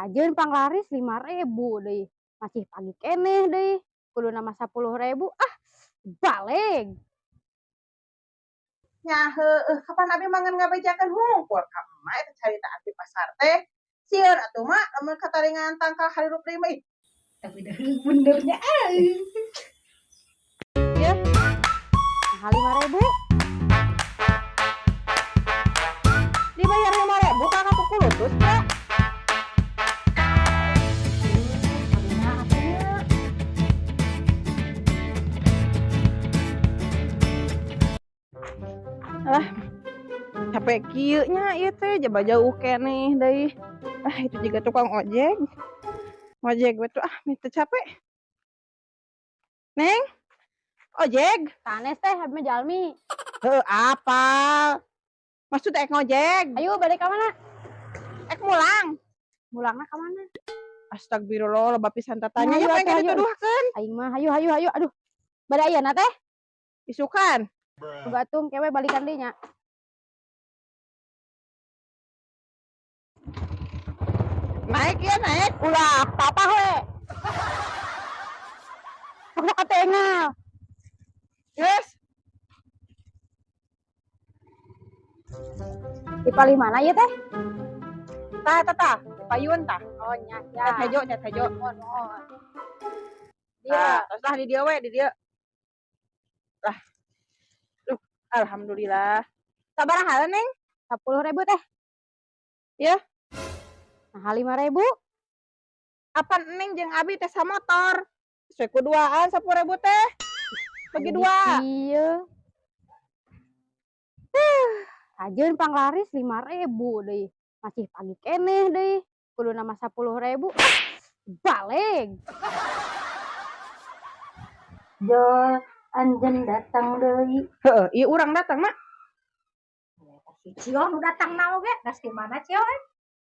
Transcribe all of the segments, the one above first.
Kajeun panglaris 5.000 deui. Masih pagi keneh deui. Kuduna mah 10.000. Ah, balik. Nya heueuh, kapan abi mah ngan ngabejakeun hungkul ka emak eta caritaan di pasar teh. Sieun atuh, Mak, lamun kataringan tangkal harirup deui mah ih. Tapi dah benernya ah. Ya. Nah, 5.000. Dibayar 5.000 ka kukulutus, Kak. Nah, atunya. Lah, capek kieu nya ieu teh jaba jauh keneh deui. Ah, itu juga tukang ojek. Ojek we tuh ah, teu capek. Neng, ojek. Sanes teh abi mah jalmi. Heuh, apal. Maksud ek ngojek? Ayo balik ka mana? Ek mulang. Mulangna ka mana? Astagfirullah, loba pisan tatanya. Ayo, Ya pengen atuh, ayo. dituduhkeun. Aing mah hayu hayu hayu. Aduh. Bade ayeuna teh? Isukan. Boga atuh kewe balikan deui nya. Naik ya, naik. Ulah papa we. Sok sok katengal. Yes. Di palih mana ieu teh? Tah, tah, tah. Di payun tah. Oh nya ya. Cat hejo, cat hejo. Mohon mohon. Tah, Dia terus lah di dieu we, di dieu. Lah. Duh, alhamdulillah. Sabaraha, Neng? 10.000 teh. Ya. Nah, 5.000. Apan Neng jeung Abi teh samotor. Sesuai kuduaan 10.000 teh. Bagi dua. Iya. Kajeun panglaris 5.000 deui. Masih pagi keneh deui. Kuduna mah 10.000. Ah, balik. Jo, anjeun datang deui. Heeh, ieu urang datang, Mak. Si Cio nu datang na oge, tas di mana Cio eh?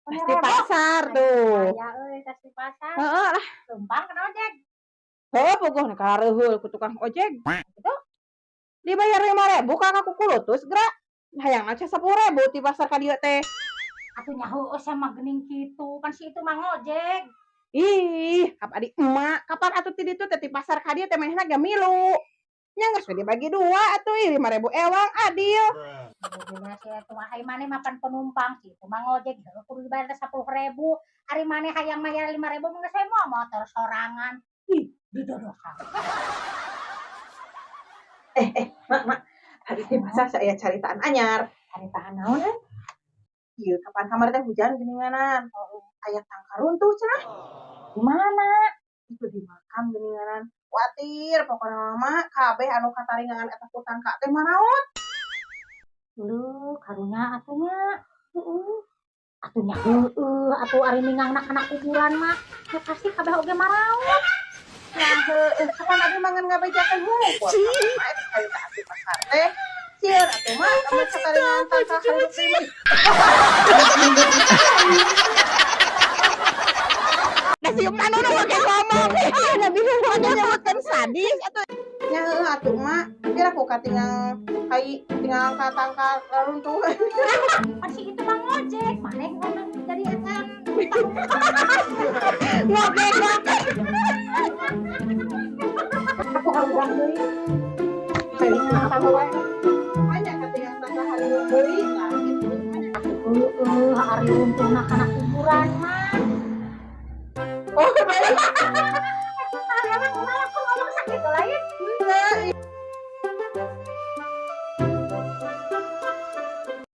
Tas di pasar tuh. Aya euy, tas di pasar. Heeh lah. Leumpang kana ojek. Heuh, puguh kareuheul ku tukang ojek. Gitu. Dibayar 5.000 ka kukulutus geura. Hayangna teh 10.000 ti pasar ka dieu teh. Atuh nya heueuh sama geuning kitu, pan si itu mah ngojek. Ih, kap adik emak, kapan atuh ti ditu teh ti pasar ka dieu teh manehna ge milu. Nya geus we dibagi dua atuh ih 5.000 ewang adil. Gila si itu mah ai maneh mah pan penumpang, si itu mah ngojek heueuh kudu dibayar teh 10.000. Ari maneh hayang mayar 5.000 mah geus we moal motor sorangan. Ih, didodosan. Mak, mak, tadi di pasar saya caritaan anyar. Caritaan naon eh? Ieu kapan kamari teh hujan geuninganan. Aya tangka runtuh cenah. Di mana? Itu di makam geuninganan. Kuatir pokona mah kabeh anu kataringan eta ku tangka teh maraot. Leuh, karunya atuh nya. Heeh. Atuh nya heueuh, atuh ari ningangna kana kuburan mah, ya pasti kabeh oge maraot. Nya heueuh, kapan abi mah ngan ngabejakeun hungkul. Mak eta caritaan di pasar teh. Sieun atuh mah lamun kataringan tangka harirup deui mah. Da siung anu nu make ngomong. Ah, da bingung Make nyebutkeun sadis atuh. Nya heueuh atuh mak, kira ku katingang kai tinggal ka tangka runtuh. Pan si itu mah ngojek, maneh ngomong jadi eta. Ngojek, ngojek. Aku haurang deui. Banyak katingang tangka harirup deui lah gitu. Heueuh, ari runtuhna kana kuburan mah. Oh,